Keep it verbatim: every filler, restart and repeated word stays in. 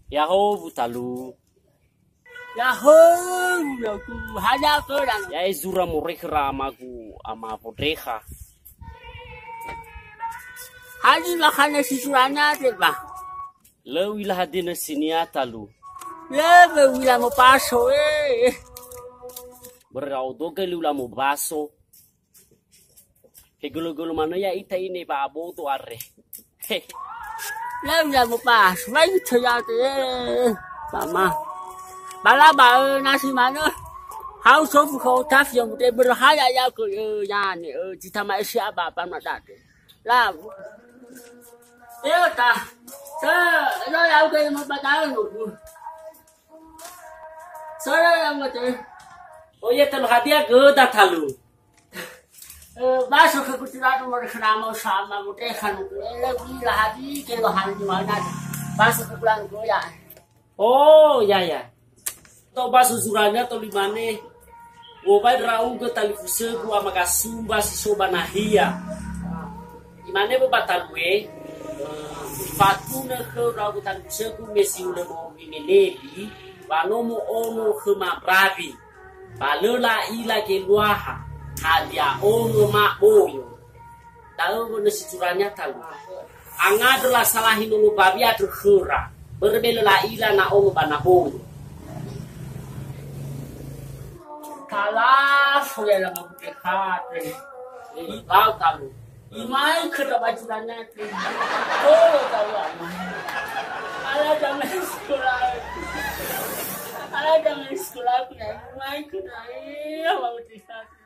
Yaho, Wutalu. Yaho, Wutalu. Hanya ke dan. Ya, e zura moroi khöra amagu, ama Wondrekha. Hanya makana si zuranya, te, ba. Lö u'ila hadia nösinia, Talu. Lö, lö u'ila mobaso, eh. Börö ya'odo göi lö u'ila mobaso. Hegölö-gölö manö ya'ita ine ba abodo andre. He. Lö u'ila mobaso, wa ita ya'odo, eh. Mama. Bala ba, eh, nasi manö. Hau sofu khö otafi yang mude börö haya ya ke, eh, yani, eh, cita ma esi aba, apa ma dade. Labu. Eo ta. Sa, no ya udah mau patahun aku. Sore ya mate. Oh iya, Talu, hadia göda, Talu? Eh, baso ke kutu ratu mau kenama sama mutekan aku. Eh, lebih lah hadi ke lo hal di mana. Baso ke pulang aku ya. Oh, ya, ya. Tau ba suzurania toli mane, wobai ndra'ugö talifusögu ama Gasumba si so ba nahia. Imane wö ba Talue, "Fatunö khöu ndra'ugö talifusögu me si hulö mo'owi meneli, ba no mo'ono khöma mbawi. Ba lö la'ila geluaha, hadia ono ma boyo." Da'ö wönö si zurania, Talu. Angandrö lasalahi nono mbawi andrö khöra. Börö me lö la'ila na ono ba na boyo. Talafu ya lama buke kate. Ibau, Talu. Imai ke da baju lana te. Tolo, Talu, amai. Ala jangan sekolah. Ala jangan sekolah, aku ya. Imai ke da, eh, lama buke kate.